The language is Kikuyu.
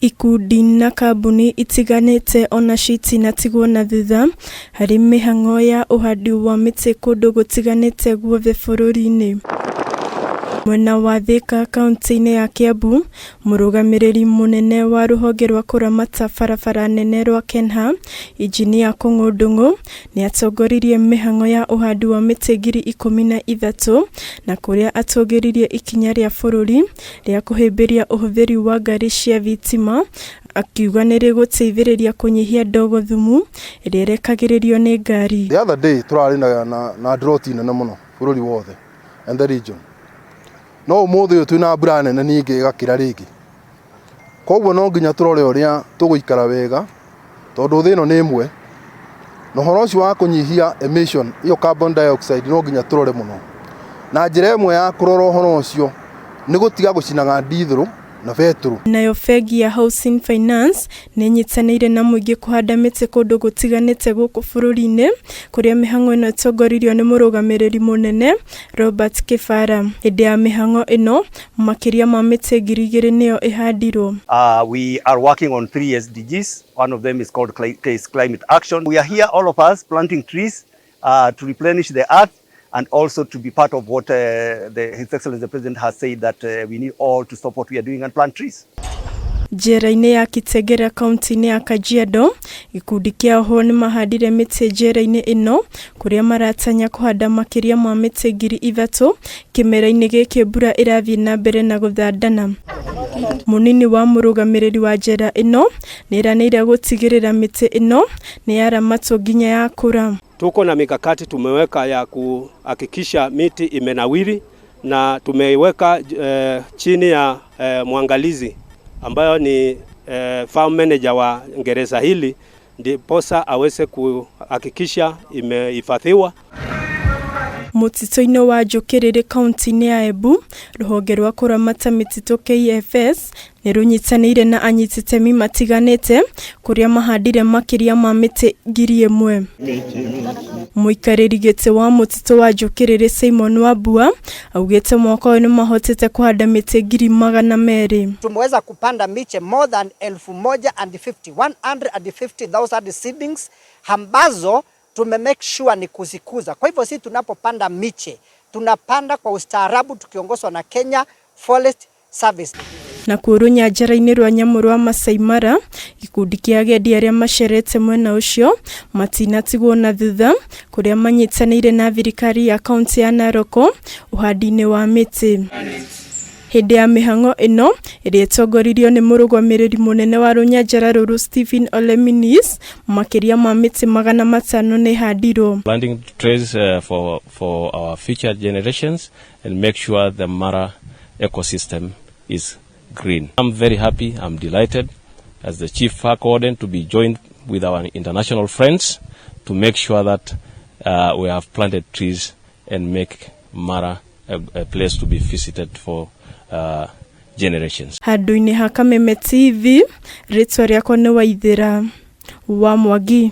Ikundi na kambuni itiganĩte onacio itinatigwo na thutha harĩ mĩhang'o ya ũhandi wa mĩtĩ kũndũ gũtiganĩte guothe bũrũri-inĩ. Mwena wa Thika kaunti-inĩ ya Kiambu, mũrũgamĩrĩri mũnene wa rũhonge rwa kũramata barabara nene rwa KENHA, Injinia Kũng'ũ Ndung'u, nĩ atongoririe mĩhang'o ya ũhandi wa mĩtĩ 13,000 na kũrĩa atũgĩririe ikinya rĩa bũrũri rĩa kũhĩmbĩria ũhũthĩri wa ngari cia thitima, akiuga nĩ rĩgũteithĩrĩria kũnyihia ndogo thumu ĩrĩa ĩrekagĩrĩrio nĩ ngari. The other day turarĩ na drought nene mũno bũrũri wothe and the region, no ũmũthĩ ũyũ twĩna mbura nene ningĩ ĩgakĩra rĩngĩ. Koguo no nginya tũrore ũrĩa tũgũikara wega, tondũ thĩ ĩno nĩ ĩmwe, na ũhoro ũcio wa kũnyihia emission ĩyo carbon dioxide no nginya tũrore mũno. Na njĩra ĩmwe ya kũrora ũhoro ũcio nĩ gũtiga gũcinaga ndithũrũ na betũrũ. Nayo bengi ya Housing Finance nĩ ĩnyitanĩire na mũingĩ kũhanda mĩtĩ kũndũ gũtiganĩte gũkũ bũrũri-inĩ, kũrĩa mĩhang'o ĩno ĩtongoririo nĩ mũrũgamĩrĩri mũnene Robert Kĩbara. Hĩndĩ ya mĩhang'o ĩno, makĩria ma mĩtĩ 2,000 nĩyo ĩhandirwo. We are working on three SDGs. One of them is called is climate action. We are here, all of us, planting trees to replenish the earth and also to be part of what His Excellency the President has said, that we need all to stop what we are doing and plant trees. Njera-inĩ ya Kitengela, kaunti-inĩ ya Kajiado, gĩkundi kĩa ohwo nĩ mahandire mĩtĩ njera-inĩ ĩno, kũrĩa maratanya kũhanda makĩria ma mĩtĩ 3,000 kĩmera-inĩ gĩkĩ mbura ĩrathiĩ na mbere na gũthandana. Mũnini wa mũrũgamĩrĩri wa njera ĩno nĩ eranĩire gũtigĩrĩra mĩtĩ ĩno nĩ yaramatwo nginya yakũra. Tuko na mikakati tumeweka ya kuhakikisha miti imenawiri na tumeiweka chini ya mwangalizi ambayo ni farm manager wa gereza hili, ndiposa aweze kuhakikisha imehifadhiwa. Mũtitũ-inĩ wa Njũkĩrĩrĩ, kaunti-inĩ ya Embu, rũhonge rwa kũramata mĩtitũ KFS nĩ rũnyitanĩire na anyiti itemi matiganĩte kũrĩa mahandire makĩria ma mĩtĩ 1,000. Mũikarĩri gĩtĩ wa mũtitũ wa Njũkĩrĩrĩ, Simon Wambua, augĩte mwaka ũyũ nĩ mahotete kũhanda mĩtĩ 200,000. Tumeweza kupanda miche more than 1,050, 150,000 seedlings ambazo tume make sure ni kuzikuza. Kwa hivyo sisi tunapopanda miche, tunapanda kwa ustaarabu tukiongozwa na Kenya Forest Service. Nakuo rũnyanjara-inĩ rwa nyamũ rwa Masai Mara, gĩkundi kĩa agendi arĩa macerete mwena ũcio matinatigwo na thutha, kũrĩa manyitanĩire na thirikari ya kaunti ya Narok ũhandi-inĩ wa mĩtĩ. Hĩndĩ ya mĩhang'o ĩno ĩrĩa ĩtongoririo nĩ mũrũgamĩrĩri mũnene wa rũnyanjara rũrũ, Stephen Oleminis, makĩria ma mĩtĩ 500 nĩ ĩhandirwo. Planting trees for our future generations and make sure the Mara ecosystem is green. I'm very happy, I'm delighted as the chief park warden to be joined with our international friends to make sure that we have planted trees and make Mara a place to be visited for generations. Handũ-inĩ ha Kameme TV, rĩtwa rĩakwa nĩ Waithĩra wa Mwangi.